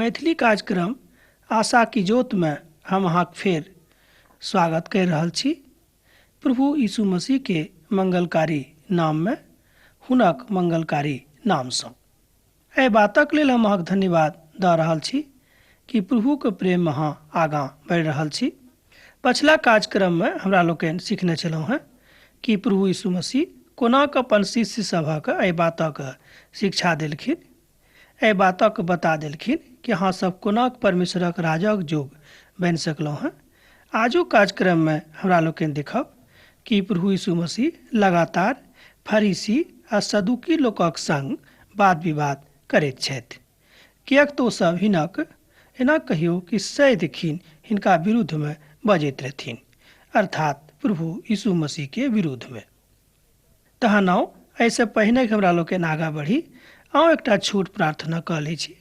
मैथिली कार्यक्रम आशा की ज्योत में हम अहाँक फेर स्वागत कर रहल छी। प्रभु यीशु मसीह के मंगलकारी नाम में, हुनक मंगलकारी नामसँ। एहि बातक लेल हम अहाँक धन्यवाद दऽ रहल छी कि प्रभुके प्रेममे अहाँ आगाँ बढ़ि रहल छी। पछिला कार्यक्रममे हमरा लोकनि सिखने छलहुँ हेँ कि प्रभु यीशु मसीह कोना कऽ अपन शिष्य सभक एहि बातक शिक्षा देलखिन, एहि बातक बता देलखिन कि अहाँ सब कोना परमेश्वरक राजक जोग बनि सकलहुँ हेँ। आजुक कार्यक्रममे हमरा लोकनि देखब कि प्रभु यीशु मसीह लगातार फरीसी आ सदुकी लोकक संग वाद विवाद करैत छथि, किएक तऽ ओसभ हिनक एना कहियौ कि सदिखिन हिनका विरुद्धमे बजैत रहथिन, अर्थात प्रभु यीशु मसीह के विरुद्धमे। तहन आउ एहिसँ पहिने हमरा लोकनि आगाँ बढ़ी, आउ एकटा छोट प्रार्थना कऽ लै छी।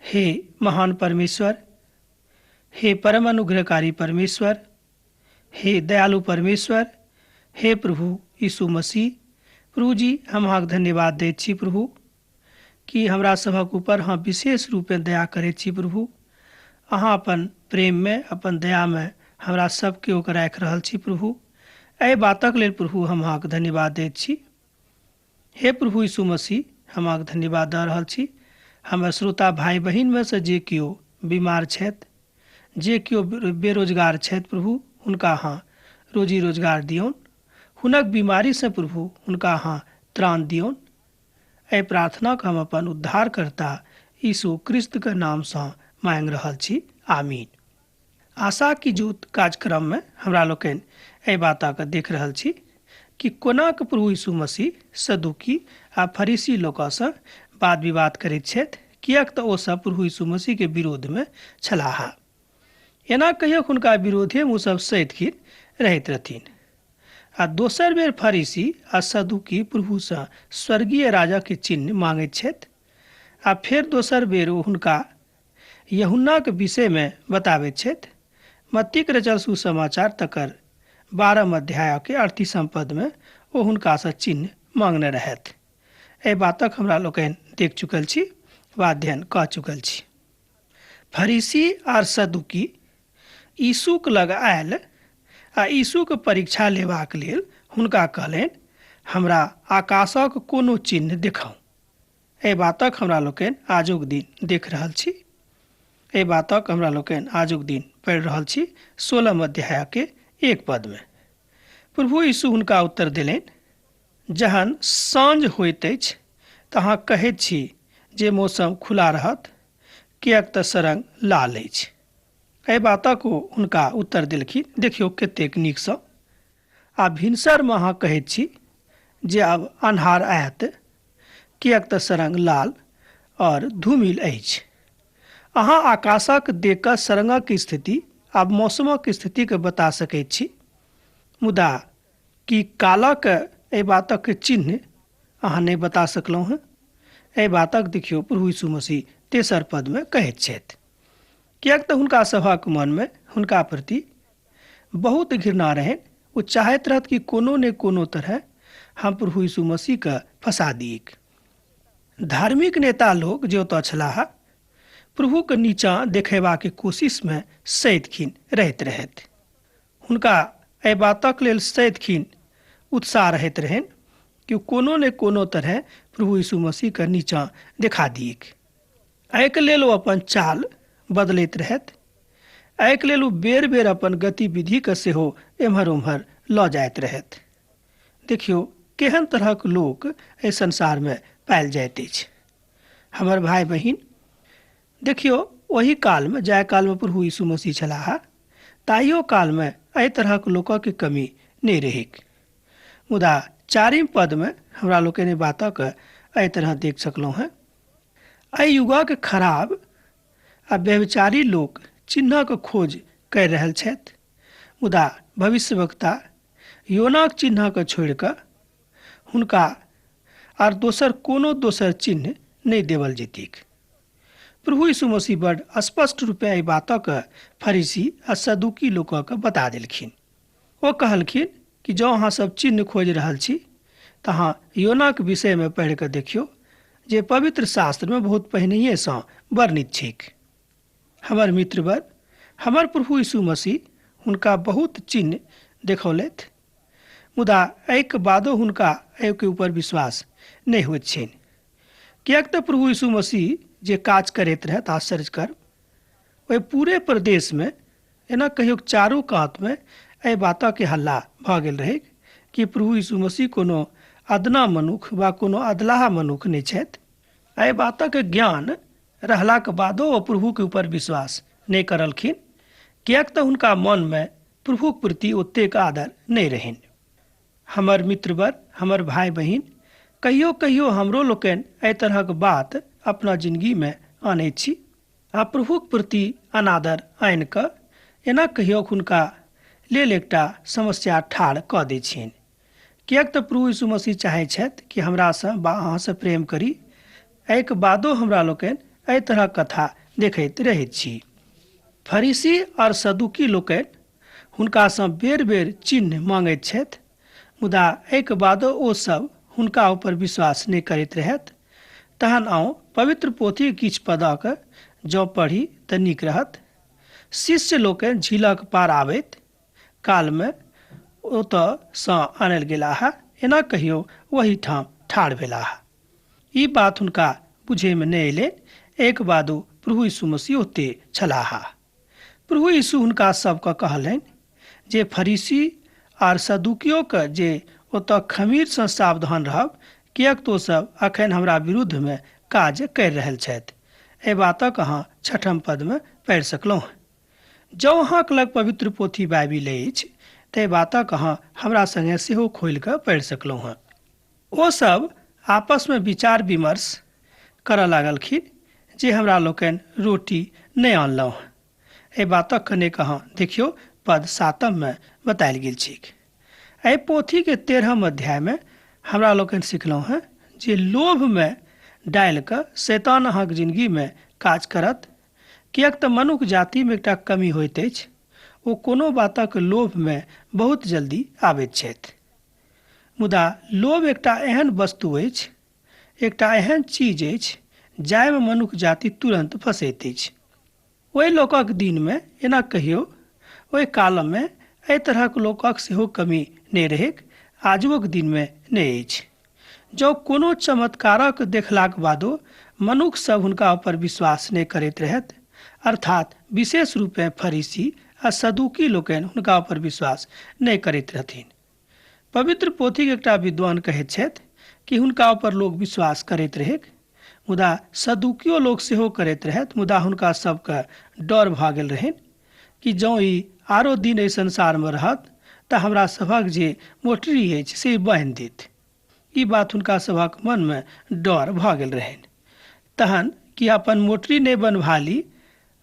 हे महान परमेश्वर, हे परम अनुग्रहकारी परमेश्वर, हे दयालु परमेश्वर, हे प्रभु यीशु मसीह, प्रभु जी हम अहाँके धन्यवाद दैत छी प्रभु कि हमरा सभक ऊपर अहाँ विशेष रूपे दया करैत छी प्रभु। अहाँ अपन प्रेममे, अपन दयामे हमरा सबके ओकर राखि रहल छी प्रभु। एहि बातक लेल प्रभु हम अहाँके धन्यवाद दैत छी। हे प्रभु यीशु मसीह, हम अहाँके धन्यवाद दऽ रहल छी। हमर श्रोता भाई बहिनमे से जे केओ बीमार छथि, जे केओ बेरोजगार छथि प्रभु, हुनका अहाँ रोजी रोजगार दियौन। हुनक बीमारीसँ प्रभु हुनका अहाँ त्राण दियौन। एहि प्रार्थनाके हम अपन उद्धारकर्ता यीशु क्रिस्तके नामसँ मांगि रहल छी, आमीन। आशा की ज्योत कार्यक्रममे हमरा लोकनि एहि बातके देख रहल छी कि कोना कऽ प्रभु यीशु मसीह सदुकी आ फरीसी लोकसँ वाद विवाद करैत छथि, किएक तऽ ओसभ प्रभु यीशु मसीहके विरोधमे छलाह। एना कहियो हुनका विरोधेमे ओसभ सदिखिन रहैत रहथिन। आ दोसर बेर फरीसी आ सदुकी प्रभुसँ स्वर्गीय राजाके चिन्ह मांगैत छथि आ फेर दोसर बेर ओ हुनका यूहन्नाक विषयमे बताबैत छथि। मत्तीक रचल सुसमाचार तकर 12 अध्यायके 38 पदमे ओ हुनकासँ चिन्ह मांगने रहथि। एहि बातक हमरा लोकनि देख चुकल छी वा अध्ययन कऽ चुकल छी। फरीसी आर सदुकी यीशुक लग आयल आ यीशुक परीक्षा लेबाक लेल हुनका कहलनि, हमरा आकाशक कोनो चिन्ह देखाउ। एहि बातक हमरा लोकनि आजुक दिन देख रहल छी। एहि बातक हमरा लोकनि आजुक दिन पढ़ि रहल छी 16 अध्यायके 1 पदमे। प्रभु यीशु हुनका उत्तर देलनि, जहन साँझ होइत अछि तऽ अहाँ कहैत छी जे मौसम खुला रहत, किएक तऽ सरंग लाल अछि। एहि बातक ओ हुनका उत्तर देलखिन, देखियौ कतेक नीकसँ। आ भिनसरमे अहाँ कहैत छी जे आब अन्हार आयत, किएक तऽ सरंग लाल और धूमिल अछि। अहाँ आकाशक देख कऽ सरंगक स्थिति आब मौसमक स्थितिके बता सकैत छी, मुदा कि कालक एहि बातक चिन्ह अहाँ नहि बता सकलहुँ हेँ। एहि बातक देखियौ प्रभु यीशु मसीह 3 पदमे कहैत छथि, किएक तऽ हुनका सभक मनमे हुनका प्रति बहुत घृणा रहनि। ओ चाहैत रहत कि कोनो ने कोनो तरह हम प्रभु यीशु मसीहके फंसा दियैक। धार्मिक नेता लोग जे ओतऽ छलाह प्रभुके नीचाँ देखेबाक कोशिशमे सदिखिन रहैत रहथि। हुनका एहि बातक लेल सदिखिन उत्साह रहैत रहनि कि कोनो ने कोनो तरह प्रभु यीशु मसीहके नीचाँ देखा दियैक। एहिके लेल ओ अपन चाल बदलैत रहथि। एहिके लेल ओ बेर बेर अपन गतिविधिके सेहो एम्हर ओम्हर लऽ जाइत रहथि। देखियौ केहन तरहक लोक एहि संसारमे पायल जाइत अछि। हमर भाय बहिन, देखियौ ओहि कालमे, जाहि कालमे प्रभु यीशु मसीह छलाह, ताहियो कालमे एहि तरहक लोकक कमी नहि रहैक। मुदा 4 पदमे हमरा लोकनि बातक एहि तरह देख सकलहुँ हेँ। एहि युगक खराब आ व्यभिचारी लोक चिन्हक खोज करि रहल छथि, मुदा भविष्यवक्ता योनाक चिन्हक छोड़ि कऽ हुनका आर दोसर कोनो दोसर चिन्ह नहि देवल जेतीक। प्रभु यीशु मसीह बड स्पष्ट रूपे एहि बातक फरीसी आ सदुकी लोकक बता देलखिन। ओ कहलखिन कि जँ अहाँ सब चिन्ह खोजि रहल छी तऽ अहाँ योनाक विषयमे पढ़ि कऽ देखियौ, जे पवित्र शास्त्रमे बहुत पहिनहिएसँ वर्णित छैक। हमर मित्रवर, हमर प्रभु यीशु मसीह हुनका बहुत चिन्ह देखौलथि, मुदा एहिके बादो हुनका एहिके ऊपर विश्वास नहि होइत छनि। किएक तऽ प्रभु यीशु मसीह जे काज करैत रहथि आश्चर्यकर्म, ओहि पूरे प्रदेशमे एना कहियो चारू कातमे एहि बातके हल्ला भऽ गेल रहै कि प्रभु यीशु मसीह कोनो अदना मनुख वा कोनो अदलाहा मनुख नहि छथि। एहि बातक ज्ञान रहलाक बादो ओ प्रभुके ऊपर विश्वास नहि करलखिन, किएक तऽ हुनका मनमे प्रभुक प्रति ओतेक आदर नहि रहनि। हमर मित्रवर, हमर भाय बहिन, कहियो कहियो हमरो लोकनि एहि तरहक बात अपना जिंदगीमे आनैत छी आ प्रभुक प्रति अनादर आनि कऽ एना कहियो हुनका लेल एकटा समस्या ठाढ़ कऽ दै छियनि। किएक तऽ प्रभु यीशु मसीह चाहै छथि कि हमरासँ वा अहाँसँ प्रेम करी। एहिके बादो हमरा लोकनि एहि तरहक कथा देखैत रहैत छी। फरीसी आओर सदुकी लोकनि हुनकासँ बेर बेर चिन्ह मांगैत छथि, मुदा एहिके बादो ओ सब हुनका ऊपर विश्वास नहि करैत रहथि। तहन आउ पवित्र पोथी किछु पदक जँ पढ़ी तऽ नीक रहत। शिष्य लोकनि झीलक पार आबैत कालमे ओतऽ सँ आनल गेलाह, एना कहियो ओहिठाम ठाढ़ भेलाह। ई बात हुनका बुझैमे नहि अयलनि। एक बादो प्रभु यीशु मसीह ओते छलाह। प्रभु यीशु हुनका सबके कहलनि जे फरीसी आर सदुकियोके जे ओतऽ खमीरसँ सावधान रहब, किएक तऽ ओ सब अखन हमरा विरुद्धमे काज करि रहल छथि। एहि बातक अहाँ छठम पदमे पढ़ि सकलहुँ। जँ अहाँक लग पवित्र पोथी बाइबिल अछि तऽ एहि बातक अहाँ हमरा सङ्गे सेहो खोलि कऽ पढ़ि सकलहुँ हँ। ओ सब आपसमे विचार विमर्श करऽ लागलखिन जे हमरा लोकनि रोटी नहि आनलहुँ। एहि बातक कनेक अहाँ देखियौ, पद सातममे बतायल गेल छैक। एहि पोथीके 13म अध्यायमे हमरा लोकनि सिखलहुँ हँ जे लोभमे डालि कऽ शैतान अहाँके जिंदगीमे काज करत, किएक तऽ मनुख जातिमे एकटा कमी होइत अछि, ओ कोनो बातक लोभमे बहुत जल्दी आबैत छथि। मुदा लोभ एकटा एहन वस्तु अछि, एकटा एहन चीज अछि जाहिमे मनुख जाति तुरन्त फँसैत अछि। ओहि लोकक दिनमे एना कहियौ, ओहि कालमे एहि तरहक लोकक सेहो कमी नहि रहैक, आजुक दिनमे नहि अछि। जँ कोनो चमत्कारक देखलाक बादो मनुख सब हुनका ऊपर विश्वास नहि करैत रहथि, अर्थात विशेष रूपेँ फरीसी आ सदुकी लोकनि हुनका ऊपर विश्वास नहि करैत रहथिन। पवित्र पोथीक एकटा विद्वान कहैत छथि कि हुनका ऊपर लोक विश्वास करैत रहैक, मुदा सदुकियो लोक सेहो करैत रहथि, मुदा हुनका सबके डर भऽ गेल रहनि कि जँ ई आरो दिन एहि संसारमे रहत तऽ हमरा सभक जे मोटरी अछि से बान्हि देत। ई बात हुनका सभक मनमे डर भऽ गेल रहनि। तहन कि अपन मोटरी नहि बन्हबा ली,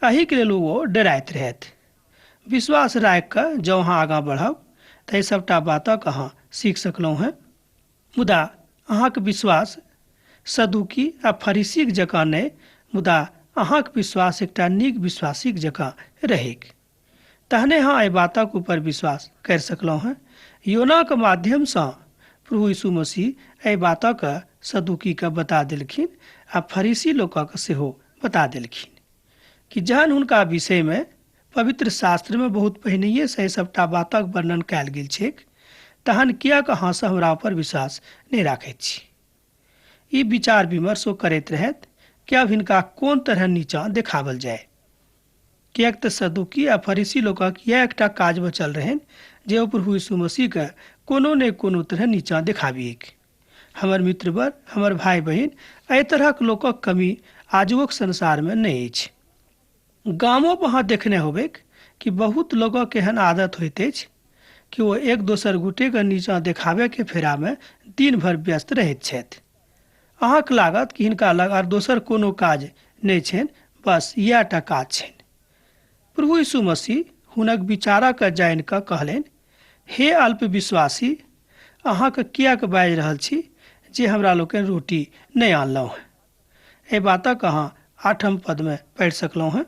एहिके लेल ओ डराइत रहथि। विश्वास राखि कऽ जँ अहाँ आगाँ बढ़ब तऽ एहि सभटा बातक अहाँ सीख सकलहुँ हेँ। मुदा अहाँक विश्वास सदुकी आ फरीसीक जकाँ नहि, मुदा अहाँक विश्वास एकटा नीक विश्वासीक जकाँ रहैक। तहने अहाँ एहि बातक ऊपर विश्वास करि सकलहुँ हेँ। योनाक माध्यमसँ प्रभु यीशु मसीह एहि बातक सदुकीके बता देलखिन आ फरीसी लोकक सेहो बता देलखिन कि जहन हुनका विषयमे पवित्र शास्त्रमे बहुत पहिनहिएसँ एहि सभटा बातक वर्णन कयल गेल छैक, तहन किएक अहाँ सब हमरा ऊपर विश्वास नहि राखैत छी? ई विचार विमर्श ओ करैत रहथि कि आब हिनका कोन तरह नीचाँ देखावल जाय। किएक तऽ सदुकी आ फरीसी लोकक इएह एकटा काज बचल रहनि जे ओ प्रभु यीशु मसीहके कोनो ने कोनो तरह नीचाँ देखाबियैक। हमर मित्रवर, हमर भाय बहिन, एहि तरहक लोकक कमी आजुक संसारमे नहि अछि। गामो पर अहाँ देखने होबैक कि बहुत लोकक एहन आदत होइत अछि कि ओ एक दोसर गोटेके नीचाँ देखाबैके फेरामे दिन भरि व्यस्त रहैत छथि। अहाँके लागत कि हिनका लग आर दोसर कोनो काज नहि छनि, बस इएह टा काज छनि। प्रभु यीशु मसीह हुनक विचारक जानि कऽ कहलनि, हे अल्पविश्वासी, अहाँके किएक बाजि रहल छी जे हमरा लोकनि रोटी नहि आनलहुँ हेँ? एहि बातक अहाँ 8म पदमे पढ़ि सकलहुँ हेँ।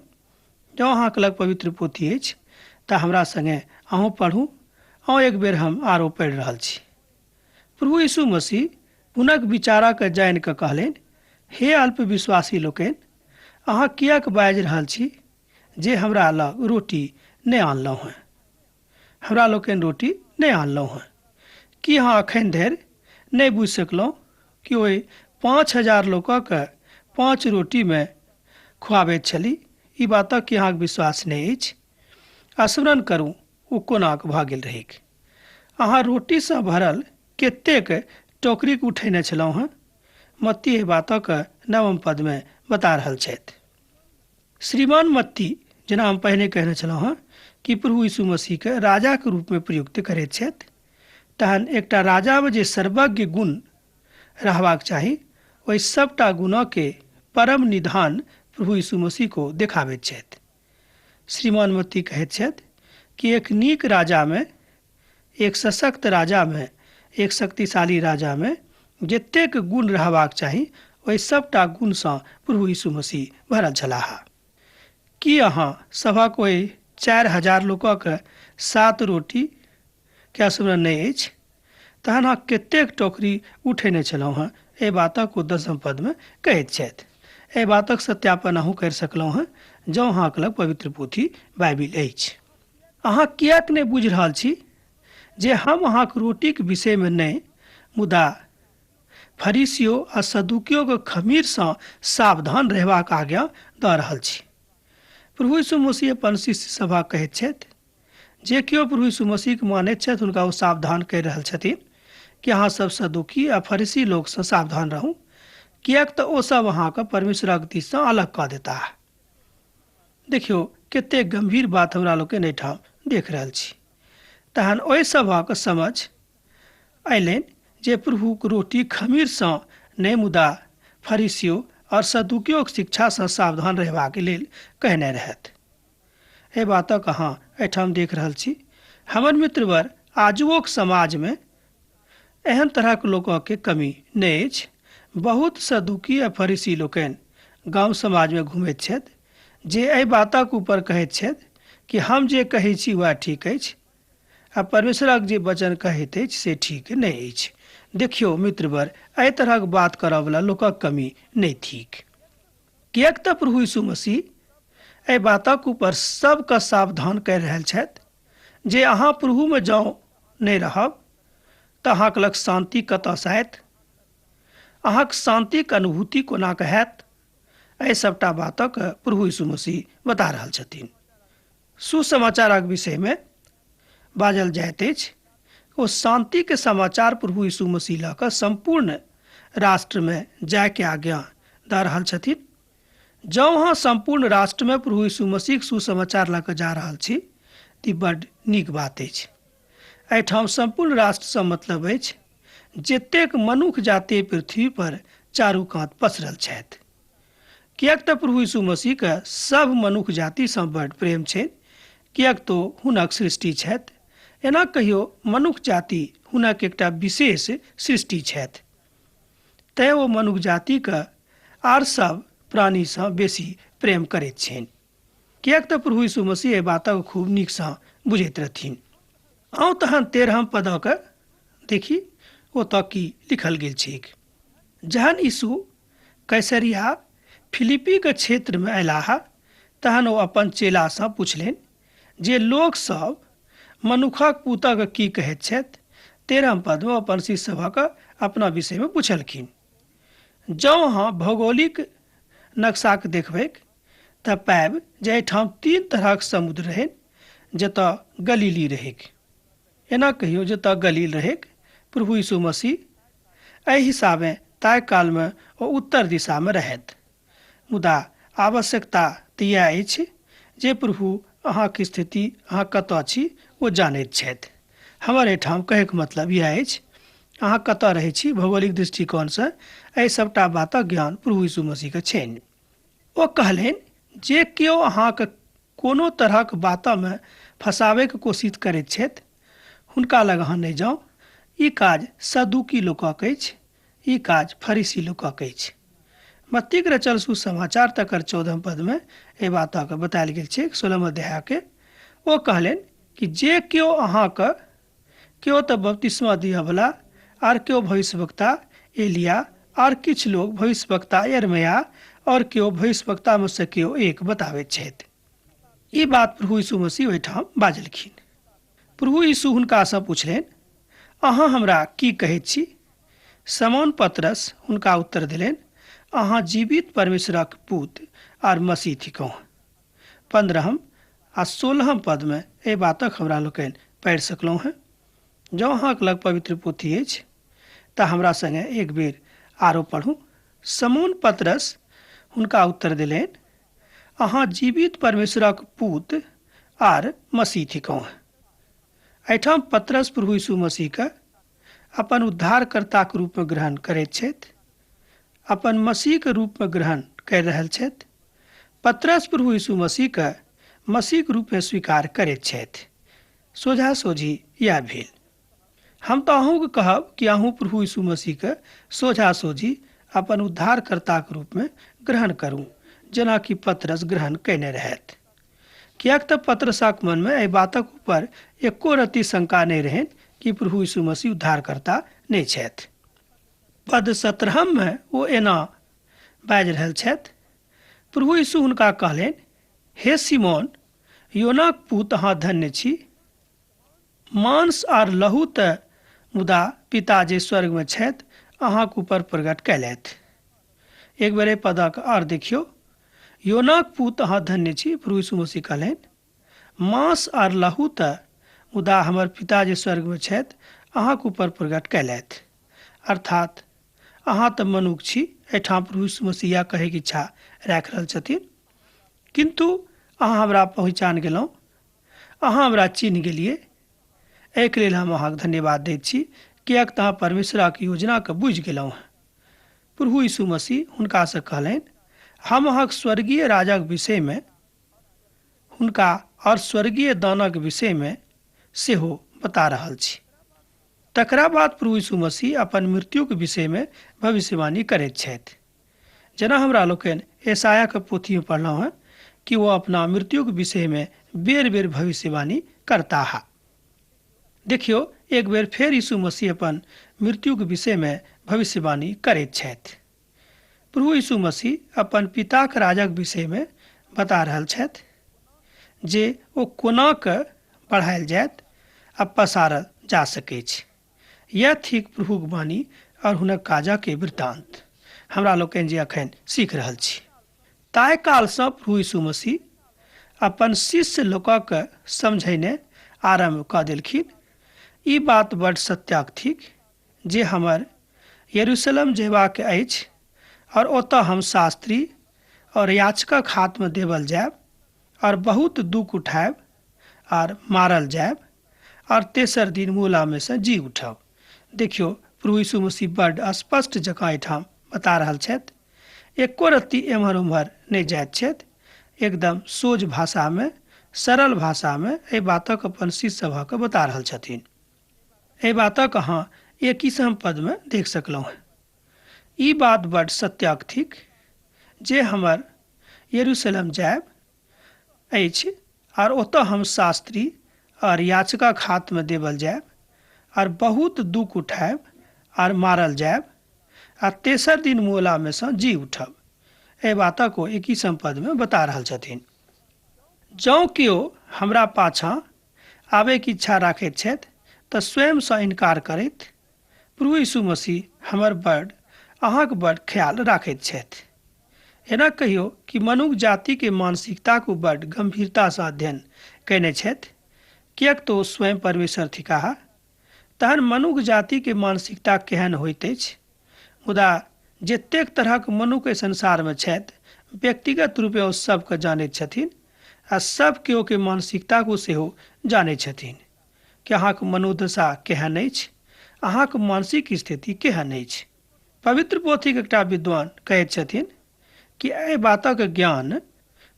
जँ अहाँके लग पवित्र पोथी अछि तऽ हमरा सङ्गे अहूँ पढ़ू। अहूँ एक बेर हम आरो पढ़ि रहल छी। प्रभु यीशु मसीह हुनक विचारक जानि कऽ कहलनि, हे अल्पविश्वासी लोकनि, अहाँ किएक बाजि रहल छी जे हमरा लग रोटी नहि आनलहुँ हेँ? हमरा लोकनि रोटी नहि आनलहुँ हेँ। की अहाँ एखन धरि नहि बुझि सकलहुँ कि ओहि 5000 लोकक 5 रोटीमे खुआबैत छली? ई बातक की अहाँके विश्वास नहि अछि? स्मरण करू ओ कोनाक भऽ गेल रहैक। अहाँ रोटीसँ भरल कतेक टोकरीके उठेने छलहुँ हेँ? मत्ती एहि बातक 9 पदमे बता रहल छथि। श्रीमान मत्ती, जेना हम पहिने कहने छलहुँ हेँ कि प्रभु यीशु मसीहके राजाके रूपमे प्रयुक्त करैत छथि, तहन एकटा राजामे जे सर्वज्ञ गुण रहबाक चाही ओहि सबटा गुणके परम निधान प्रभु यीशु मसीह को देखाबैत छथि। श्रीमान मत्ती कहैत छथि कि एक नीक राजामे, एक सशक्त राजामे, एक शक्तिशाली राजामे जतेक गुण रहबाक चाही ओहि सबटा गुणसँ प्रभु यीशु मसीह भरल छलाह। की अहाँ सभक ओहि 4000 लोकक 7 रोटी के स्मरण नहि अछि? तहन अहाँ कतेक टोकरी उठेने छलहुँ हेँ? एहि बातक ओ 10 पदमे कहैत छथि। एहि बातक सत्यापन अहूँ करि सकलहुँ हेँ जँ अहाँके लग पवित्र पोथी बाइबिल अछि। अहाँ किएक नहि बुझि रहल छी जे हम अहाँक रोटीक विषयमे नहि, मुदा फरीसियो आ सदुकियोके खमीरसँ सावधान रहबाक आज्ञा दऽ रहल छी? प्रभु यीशु मसीह अपन शिष्य सभा कहैत छथि, जे केओ प्रभु यीशु मसीहके मानैत छथि हुनका ओ सावधान करि रहल छथिन कि अहाँ सब सदुकी आ फरीसी लोकसँ सावधान रहू, किएक तऽ ओ सब अहाँके परमेश्वरक दिससँ अलग कऽ देताह। देखियौ कतेक गम्भीर बात हमरा लोकनि एहिठाम देख रहल छी। तहन ओहि सभक समझ अयलनि जे प्रभुक रोटी खमीरसँ नहि, मुदा फरीसियो और सदुकियोक शिक्षासँ सावधान रहबाक लेल कहने रहथि। एहि बातक अहाँ एहिठाम देख रहल छी। हमर मित्रवर, आजुओक समाजमे एहन तरहक लोकके कमी नहि अछि। बहुत सदुकी आ फरीसी लोकनि गाँव समाजमे घुमैत छथि जे एहि बातक ऊपर कहैत छथि कि हम जे कहै छी वएह ठीक अछि आ परमेश्वरक जे वचन कहैत अछि से ठीक नहि अछि। देखियौ मित्रवर, एहि तरहक बात करऽवला लोकक कमी नहि थिक, किएक तऽ प्रभु यीशु मसीह एहि बातक ऊपर सबके सावधान करि रहल छथि जे अहाँ प्रभुमे जँ नहि रहब तऽ अहाँके लग शान्ति कतऽसँ आयत? अहाँके शान्तिक अनुभूति कोना कऽ हैत? एहि सबटा बातक प्रभु यीशु मसीह बता रहल छथिन। सुसमाचारक विषयमे बाजल जाइत अछि ओ शान्तिके समाचार प्रभु यीशु मसीह लऽ कऽ सम्पूर्ण राष्ट्रमे जायके आज्ञा दऽ रहल छथिन। जँ अहाँ सम्पूर्ण राष्ट्रमे प्रभु यीशु मसीहक सुसमाचार लऽ कऽ जा रहल छी तऽ बड्ड नीक बात अछि। एहिठाम सम्पूर्ण राष्ट्रसँ मतलब अछि जतेक मनुख जाति पृथ्वी पर चारू कात पसरल छथि, किएक तऽ प्रभु यीशु मसीहके सभ मनुख जातिसँ बड्ड प्रेम छनि, किएक तऽ हुनक सृष्टि छथि। एना कहियो मनुख जाति हुनक एकटा विशेष सृष्टि छथि, तैँ ओ मनुख जातिके आर सब प्राणीसँ बेसी प्रेम करैत छनि, किएक तऽ प्रभु यीशु मसीह एहि बातक खूब नीकसँ बुझैत रहथिन। आउ तहन 13 पदक देखी ओतऽ की लिखल गेल छैक। जहन यीशु कैसरिया फिलिपीके क्षेत्रमे अयलाह तहन ओ अपन चेलासँ पुछलनि जे लोक सब मनुखक पुतक की कहैत छथि। 13 पदमे अपन शिष्य सभक अपना विषयमे पुछलखिन। जँ अहाँ भौगोलिक नक्शाके देखबैक तऽ पायब जे एहिठाम 3 तरहक समुद्र रहै जतऽ गलीली रहैक। एना कहियो जतऽ गलील रहैक, प्रभु यीशु मसीह एहि हिसाबे ताहि कालमे ओ उत्तर दिशामे रहैत। मुदा आवश्यकता तऽ इएह अछि जे प्रभु अहाँके स्थिति, अहाँ कतऽ छी ओ जानैत छथि। हमर एहिठाम कहैके मतलब इएह अछि, अहाँ कतऽ रहै छी भौगोलिक दृष्टिकोणसँ एहि सबटा बातक ज्ञान प्रभु यीशु मसीहके छनि। ओ कहलनि जे केओ अहाँके कोनो तरहक बातमे फँसाबैके कोशिश करैत छथि हुनका लग अहाँ नहि जाउ। ई काज सदुकी लोकक अछि, ई काज फरीसी लोकक अछि। मत्तीक रचल सुसमाचार तकर 14 पदमे एहि बातक बतायल गेल छै, 16 अध्यायके। ओ कहलनि कि जे केओ अहाँके केओ तऽ बपतिस्मा दिअवला आर केओ भविष्यवक्ता एलिया आर किछु लोग भविष्यवक्ता यिर्मयाह और केओ भविष्यवक्तामे सँ केओ एक बताबैत छथि। ई बात प्रभु यीशु मसीह ओहिठाम बाजलखिन। प्रभु यीशु हुनकासँ पुछलनि, अहाँ हमरा की कहैत छी? शमौन पतरस हुनका उत्तर देलनि, अहाँ जीवित परमेश्वरक पुत आर मसीह थिकहुँ। 15 आ 16 पदमे एहि बातक हमरा लोकनि पढ़ि सकलहुँ हेँ। जँ अहाँके लग पवित्र पोथी अछि तऽ हमरा सङ्गे एक बेर आरो पढ़ू। शमौन पतरस हुनका उत्तर देलनि, अहाँ जीवित परमेश्वरक पुत आर मसीह थिकहुँ। एहिठाम पतरस प्रभु यीशु मसीहके अपन उद्धारकर्ताके रूपमे ग्रहण करैत छथि, अपन मसीहके रूपमे ग्रहण करि रहल छथि। पतरस प्रभु यीशु मसीहके मसीहके रूपमे स्वीकार करैत छथि। सोझा सोझी इएह भेल। हम तऽ अहूँके कहब कि अहूँ प्रभु यीशु मसीहके सोझा सोझी अपन उद्धारकर्ताके रूपमे ग्रहण करू, जेनाकि पतरस ग्रहण कयने रहथि। किएक तऽ पतरसक मनमे एहि बातक ऊपर एको रत्ती शंका नहि रहनि कि प्रभु यीशु मसीह उद्धारकर्ता नहि छथि। पद 17 मे ओ एना बाजि रहल छथि। प्रभु यीशु हुनका कहलनि, हे सिमोन, योनाक पुत, अहाँ धन्य छी। मांस आर लहू तऽ मुदा पिता जे स्वर्गमे छथि अहाँक ऊपर प्रकट कयलथि। एक बेर एहि पदक आर देखियौ। योनाक पुत, अहाँ धन्य छी। प्रभु यीशु मसीह कहलनि, मांस आर लहू तऽ मुदा हमर पिता जे स्वर्गमे छथि अहाँक ऊपर प्रकट कयलथि। अर्थात अहाँ तऽ मनुख छी, एहिठाम प्रभु यीशु मसीह इएह कहैके इच्छा राखि रहल छथिन, किन्तु अहाँ हमरा पहचान गेलहुँ, अहाँ हमरा चिन्ह गेलियै, एहिके लेल हम अहाँके धन्यवाद दैत छी, किएक तऽ अहाँ परमेश्वरक योजनाके बुझि गेलहुँ हेँ। प्रभु यीशु मसीह हुनकासँ कहलनि, हम अहाँक स्वर्गीय राजक विषयमे हुनका आओर स्वर्गीय दानक विषयमे सेहो बता रहल छी। तकरा बाद प्रभु यीशु मसीह अपन मृत्युक विषयमे भविष्यवाणी करैत छथि। जेना हमरा लोकनि यशायाके पोथीमे पढ़लहुँ हेँ कि ओ अपना मृत्युक विषयमे बेर बेर भविष्यवाणी करताह। देखियौ, एक बेर फेर यीशु मसीह अपन मृत्युक विषयमे भविष्यवाणी करैत छथि। प्रभु यीशु मसीह अपन पिताक राजक विषयमे बता रहल छथि जे ओ कोना कऽ बढ़ायल जायत आ पसारल जा सकैछ। यैह थिक प्रभुक वाणी और हुनक काजक वृत्तांत हमरा लोकनि जे अखन सीख रहल छी। ताहि कालसँ प्रभु यीशु मसीह अपन शिष्य लोकक समझेने आरम्भ कऽ देलखिन। ई बात बड्ड सत्यक थिक जे हमर यरूशलेम जयबाक अछि और ओतऽ हम शास्त्री और याचकक हाथमे देवल जायब और बहुत दुख उठायब और मारल जायब और तेसर दिन मूलामे सँ जी उठब। देखियौ, प्रभु यीशु मसीह बड्ड स्पष्ट जकाँ एहिठाम बता रहल छथि। एको रत्ती एम्हर ओम्हर नहि जाइत छथि, एकदम सोझ भाषामे, सरल भाषामे एहि बातक अपन शिष्य सभक बता रहल छथिन। एहि बातक अहाँ 21 पदमे देख सकलहुँ हेँ। ई बात बड्ड सत्यक थिक जे हमर यरूशलेम जायब अछि आर ओतऽ हम शास्त्री और याचकक हाथमे देवल जायब आर बहुत दुख उठायब आर मारल जायब आ तेसर दिन मुअलामे सँ जी उठब। एहि बातक ओ 21 पदमे बता रहल छथिन। जँ केओ हमरा पाछाँ आबयके इच्छा राखैत छथि तऽ स्वयंसँ इनकार करैत। प्रभु यीशु मसीह हमर बड, अहाँक बड ख्याल राखैत छथि। एना कहियो कि मनुख जातिके मानसिकताक ओ बड गंभीरतासँ अध्ययन कयने छथि, किएक तऽ ओ स्वयं परमेश्वर थिकाह। तहन मनुख जातिके मानसिकता केहन होइत अछि? मुदा जतेक तरहक मनुख एहि संसारमे छथि, व्यक्तिगत रूपे ओ सबके जानैत छथिन आ सब केओके मानसिकताक ओ सेहो जानैत छथिन कि अहाँक मनोदशा केहन अछि, अहाँक मानसिक स्थिति केहन अछि। पवित्र पोथीक एकटा विद्वान कहैत छथिन कि एहि बातक ज्ञान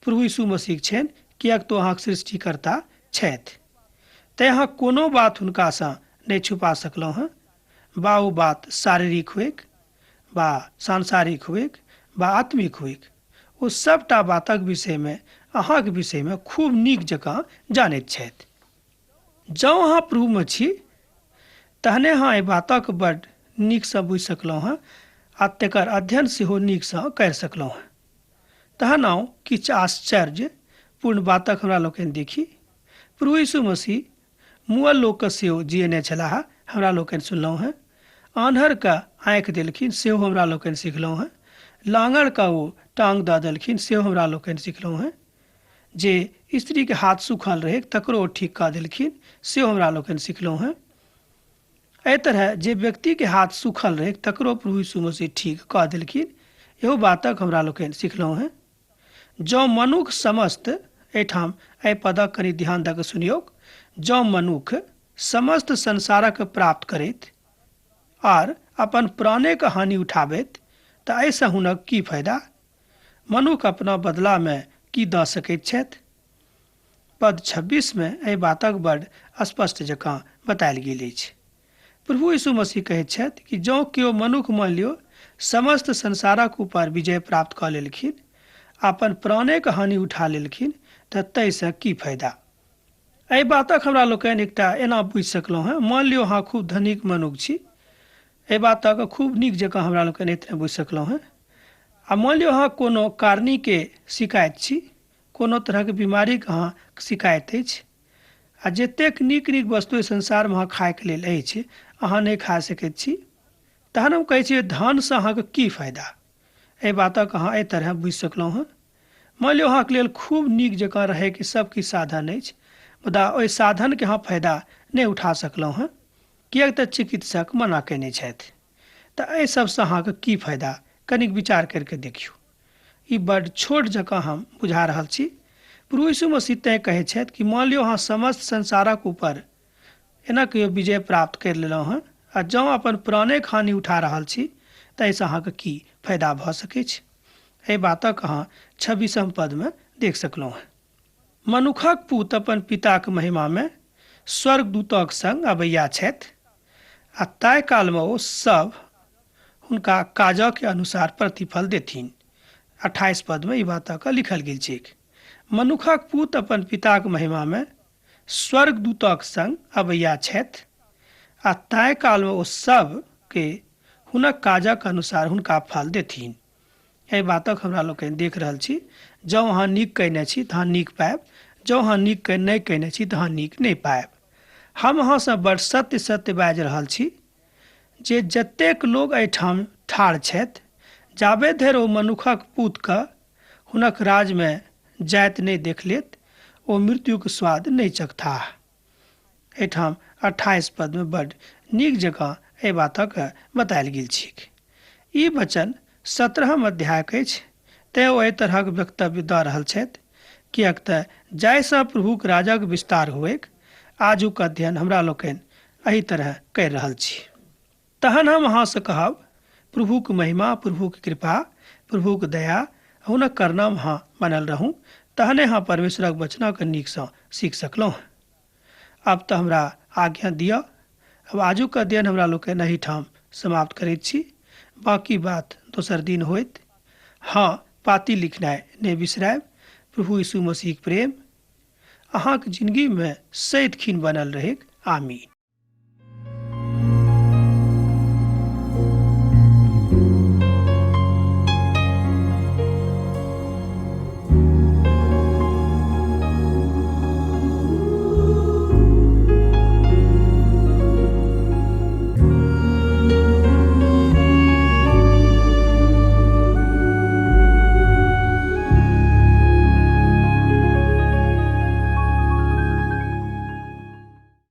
प्रभु यीशु मसीह छनि, किएक तऽ अहाँक सृष्टिकर्ता छथि। तैँ अहाँ कोनो बात हुनकासँ नहि छुपा सकलहुँ हेँ, बा ओ बात शारीरिक होइक बा सांसारिक होइक बा आत्मिक होइक, ओ सबटा बातक विषयमे अहाँक विषयमे खूब नीक जकाँ जानैत छथि। जँ अहाँ प्रभुमे छी तहने अहाँ एहि बातक बड नीकसँ बुझि सकलहुँ हेँ आ तकर अध्ययन सेहो नीकसँ करि सकलहुँ हेँ। तहन आउ किछु आश्चर्य पूर्ण बातक हमरा लोकनि देखी। प्रभु यीशु मसीह मुअल लोकके सेहो जियेने छलाह, हमरा लोकनि सुनलहुँ हेँ। आन्हरके आँखि देलखिन, सेहो हमरा लोकनि सिखलहुँ हेँ। लाँगड़के ओ टाँग दऽ देलखिन, सेहो हमरा लोकनि सिखलहुँ हेँ। जे स्त्रीके हाथ सुखल रहै तकरो ओ ठीक कऽ देलखिन, सेहो हमरा लोकनि सिखलहुँ हेँ। एहि तरह जे व्यक्तिके हाथ सुखल रहै तकरो प्रभु यीशु मसीह ठीक कऽ देलखिन, इहो बातक हमरा लोकनि सिखलहुँ हेँ। जँ मनुख समस्त, एहिठाम एहि पदक कनि ध्यान दऽ कऽ सुनियौक, जँ मनुख समस्त संसारक प्राप्त करैत आर अपन प्राणेके हानि उठाबैत तऽ एहिसँ हुनक की फायदा? मनुख अपना बदलामे की दऽ सकैत छथि? पद 26 मे एहि बातक बड स्पष्ट जकाँ बतायल गेल अछि। प्रभु यीशु मसीह कहैत छथि कि जँ केओ मनुख मानि लियौ समस्त संसारक ऊपर विजय प्राप्त कऽ लेलखिन, अपन प्राणेके हानि उठा लेलखिन, तऽ ताहिसँ की फायदा? एहि बातक हमरा लोकनि एकटा एना बुझि सकलहुँ हेँ। मानि लियौ अहाँ खूब धनिक मनुख छी, एहि बातक खूब नीक जकाँ हमरा लोकनि एतने बुझि सकलहुँ हेँ। आ मानि लियौ अहाँ कोनो कारणीके शिकायत छी, कोनो तरहके बीमारीके अहाँ शिकायत अछि, आ जतेक नीक नीक वस्तु एहि संसारमे अहाँ खायके लेल अछि अहाँ नहि खा सकैत छी, तहन हम कहै छी धनसँ अहाँके की फायदा? एहि बातक अहाँ एहि तरह बुझि सकलहुँ हेँ। मानि लियौ अहाँके लेल खूब नीक जकाँ रहैके सब किछु साधन अछि, मुदा ओहि साधनके अहाँ फायदा नहि उठा सकलहुँ हेँ, किएक तऽ चिकित्सक मना कयने छथि। तऽ एहि सबसँ अहाँके की फायदा? कनिक विचार करिके देखियौ। ई बड छोट जकाँ हम बुझा रहल छी। प्रभु यीशु मसीह तैँ कहै छथि कि मानि लियौ अहाँ समस्त संसारक ऊपर एना कहियो विजय प्राप्त करि लेलहुँ हेँ आ जँ अपन प्राणेक हानि उठा रहल छी तऽ एहिसँ अहाँके की फायदा भऽ सकैछ? एहि बातक अहाँ 26 पदमे देख सकलहुँ हेँ। मनुखक पूत अपन पिताक महिमामे स्वर्गदूतक संग अबैया छथि आ ताहि कालमे ओ सब हुनका काजक अनुसार प्रतिफल देथिन। 28 पदमे ई बातक लिखल गेल छैक। मनुखक पूत अपन पिताक महिमामे स्वर्गदूतक संग अबैया छथि आ ताहि कालमे ओ सबके हुनक काजक अनुसार हुनका फल देथिन। एहि बातक हमरा लोकनि देख रहल छी। जँ अहाँ नीक कयने छी तऽ अहाँ नीक पायब, जँ अहाँ नीक नहि कयने छी तऽ अहाँ नीक नहि पायब। हम अहाँसँ बड़ सत्य सत्य बाजि रहल छी जे जतेक लोग एहिठाम ठाढ़ छथि, जाबे धरि ओ मनुखक पूतके हुनक राजमे जाइत नहि देख लेत, ओ मृत्युक स्वाद नहि चखताह। एहिठाम 28 पदमे बड नीक जकाँ एहि बातक बतायल गेल छैक। ई वचन 17 अध्यायक अछि, तेँ ओ एहि तरहक वक्तव्य दऽ रहल छथि, किएक तऽ जाहिसँ प्रभुक राजक विस्तार हुएक। आजुक अध्ययन हमरा लोकनि एहि तरह करि रहल छी। तहन हम अहाँसँ कहब, प्रभुक महिमा, प्रभुक कृपा, प्रभुक दया, हुनक करुणामे अहाँ बनल रहू, तहने अहाँ परमेश्वरक वचनक नीकसँ सीख सकलहुँ। आब तऽ हमरा आज्ञा दिअ। अब आजुक अध्ययन हमरा लोकनि एहिठाम समाप्त करैत छी। बाँकी बात दोसर दिन होइत। हँ, पाती लिखनाइ नहि बिसरायब। प्रभु यीशु मसीहक प्रेम अहाँक जिंदगीमे सदिखिन बनल रहैक। आमीन।